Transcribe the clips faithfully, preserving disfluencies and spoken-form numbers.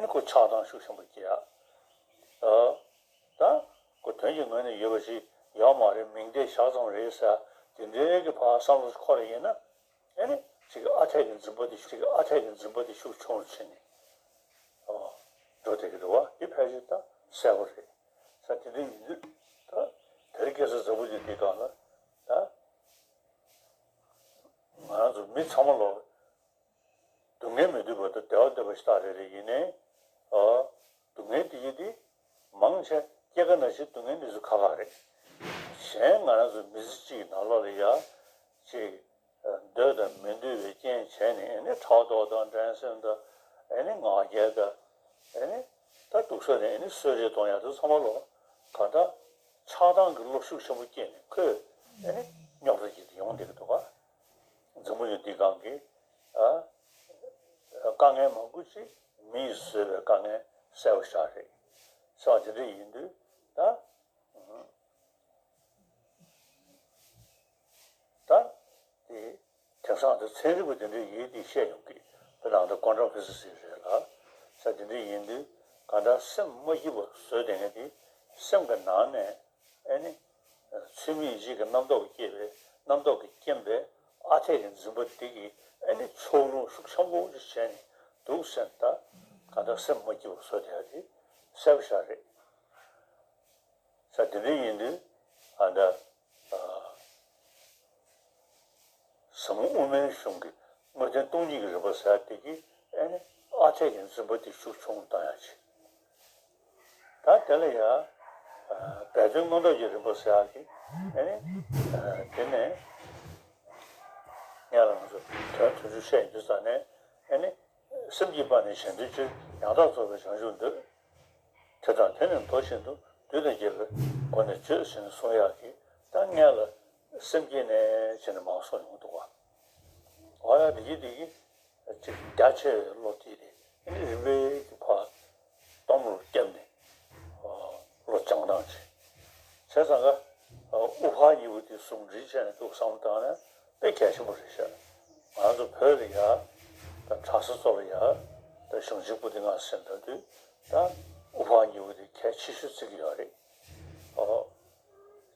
ཨ་ནི་ཁོ་ཆགས་སྡང་ཤུགས་ཆེན་པོ་སྐྱེ་ཡ། ད་ད་ཁོ་དོན་གྱི་ངོས་ནས་ཡོད་པ་ཞིག་ཡོད་མ་རེད། མིང་བརྡས་བཞག་ཙམ་རེད་ཟེར་དེ་འདྲའི་གི་ཕར་བསམ་བློ་འཁོར་ཡིན་ན། ཨ་ནི་ཅིག་ཨ་འཐས་ཀྱི་འཛིན་པ་དེ་ཅིག་ཨ་འཐས་ཀྱི་འཛིན་པ་དེ་ཤུགས་ཆུང་རུ་ཕྱིན་ནས་འགྲོ་བསྡད་ཀྱི་འདུག་བ། དེ་ཕལ་ཆེར་ད་གསལ་པོ་རེད་ཟེར། དེ་འདྲ་ཡིན་དུས་ད་དེ་རིང་ཁ་སང་འཛམ་བུ་གླིང་འདིའི་སྒང་ལ་ད་ང་རང་ཚོ་མི་ཚང་མ་ལོ། སྡུག་བསྔལ་མི་འདོད་པ་དང་བདེ་བ་འདོད་པ་ཞིག་ད་རེ་རེ་ཡིན་ནའི། ཨ། སྡུག་བསྔལ་དེ་ཡིན་དེ། མང་ཆེ་སྐྱེ་རྒ་ན་འཆིའི་སྡུག་བསྔལ་འདི་ཚོ་ཁག་ཁག་རེད། གཞན་ང་རང་ཚོ་མི་ཚེ་གཅིག་གི་ནང་ལོགས་ལ་ཡ། ཅིག་འདོད་དང་མི་འདོད་པའི་རྐྱེན་བྱས་ནས་ཨ་ནི་ཕྲག་དོག་དང་འགྲན་སེམས་དང་ཨ་ནི་ང་རྒྱལ་དང་། ཨ་ནི་ད་སྡུག་ས་ནས་ཨ་ནི་གསོད་རེས་གཏོང་ཡ་དེ་ཚང་མ་ལོ། གང་ལྟར་ཆགས་སྡང་གི་བློ་ཤུགས་ཆེན་པོ་སྐྱེས་ནས་ཁོས་ཨ་ནི་རྙོག་དྲ་ཅིག་ཡོང་བསྡད་ཀྱི་འདུག་ག་འཛམ་བུ་གླིང་འདིའི་སྒང་གི། ཨ། དཀའ་ངལ་མང་པོ་ཅིག་མིས་བཟོས་པའི་དཀའ་ངལ་གསལ་པོ་ཞིག་རེད། ས་དེ་འདྲ་ཡིན་དུས་ད། ད། དེ། དེང་སང་དུ་ཚན་རིག་པ་དེ་འདྲ་ཡིན་དེ་བཤད་ཡོང་གི། དཔེར་ན་ད་ཀོན་ཊམ་ཕི་སི་སི་རེད་ལ། ས་དེ་འདྲ་ཡིན་དུས་གང་ལྟར་སེམས་མ་སྐྱིད་པ་བཟོས་བསྡད་མཁན་དེ་སེམས་ཀྱི་ནང་ནས། ཨ་ནི། ཚུལ་མིན་ཡིད་བྱེད་ཀྱི་རྣམ་རྟོག་སྐྱེས་པའི་རྣམ་རྟོག་གི་རྐྱེན་པས་ཨ་འཐས་ཀྱི་འཛིན་པ་འདི་གིས་ཨ་ནི་ཕྱོགས་ལྷུང་ཤུགས་ཆེན་པོ་ཞིག་བྱས་ནས་འདུག་ཟེར་ན། ད་གང་ལྟར་སེམས་མ་སྐྱིད་པ་བཟོ་བསྡད་ཡ་དེ་གསལ་པོ་ཞིག་རེད། ས་དེ་འདྲ་ཡིན་དུས་ཨ་ད། ཨ། ཟབ་མོ་དབུ་མའི་གཞུང་གི་དངོས་བསྟན་སྟོང་ཉིད་ཀྱི་རིམ་པ་ཟེར་ཡ་དེ་གིས་ཨ་ནི་ཨ་འཐས་ཀྱི་འཛིན་པ་དེ་ཤུགས་ཆུང་བཏང་ཡ་བྱེད། ད་དེ་ལ་ཡ། ཨ། སྦས་དོན་མངོན་རྟོགས་ཀྱི་རིམ་པ་ཟེར་ཡ་གི་ཨ་ནི། ཨ། དེ་ནས་སྔོན་ལ་ང་ཚོ་དོན་དོན་ཚུལ་བཤད་ཡོང་དུས་ཙ་ནས་ཨ་ནི། སེམས་ཀྱི་དཔལ་ནི་གཞན་དོན་སྤྱོད། ཡང་དག་རྫོགས་པའི་བྱང་ཆུབ་འདོད། དེ་དང་དེ་ནི་མདོ་བཞིན་དུ། བདུད་དང་བཅས་པའི་སྒོ་ནས་བརྗོད་ཟེར་ནས་གསུང་ཡག་གི་ད་སྔོན་ལ་སེམས་བསྐྱེད་ནས་བྱས་ནས་མར་གསུངས་ཡོང་འདུག་བ། འོ་ཡ་འདི་གི་འདི་གི་ཅིག་རྒྱ་ཆེ་བའི་བློ་དེ་རེད། ཨ་ནི་རིམ་པས་ཀྱི་ཕར་སྟོང་རུ་བརྒྱབ་ནས་བློ་སྦྱང་སྟངས་བྱེད། བྱས་ཙང་ཀ་དབུ་ཕར་གཉིས་པོ་དེ་ཟུང་འབྲེལ་བྱས་ནས་འདུག་བསམ་བཏང་ན་དཔེ་གལ་ཆེན་པོ་རེད་ཤག་ང་ཚོ་བོད་ལ་ཡ་ད་གྲྭ་ས་ཚོ་ལ་ཡ་ད་གཞུང་ཆེན་པོ་ཏི་ལྔ་ཟེར་འདྲ་དུས་ད་དབུ་ཕར་གཉིས་པོ་དེ་གལ་ཆེ་ཤོས་བརྩི་གི་ཡོད་རེད། ཨོ།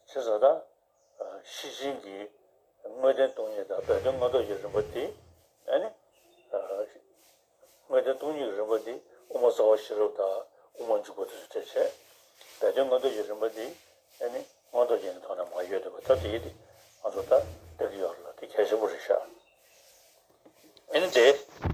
བྱས་ཙང་ད། ཤེར་ཕྱིན་གྱི་དངོས་བསྟན་སྟོང་ཉིད་དང་སྦས་དོན་མངོན་རྟོགས་ཀྱི་རིམ་པ་དེ། ཨ་ནི། དངོས་བསྟན་སྟོང་ཉིད་ཀྱི་རིམ་པ་དེ་དབུ་མ་རྩ་བ་ཤེས་རབ་དང་དབུ་མ་འཇུག་པ་དེ་ཚོ་བྱས་བྱས། སྦས་དོན་མངོན་རྟོགས་ཀྱི་རིམ་པ་དེ་ཨ་ནི་མངོན་རྟོགས་རྒྱན་གྱི་ཐོག་ནས་མར་ཡོད་འདུག་པ། ད་དེ་ཡིན་དེ་ང་ཚོ་ད་ལྟ་གི་ཡོད་ལ་དེ་གལ་ཆེན་པོ་རེད་ཤག་ཨ་ནི་དེ།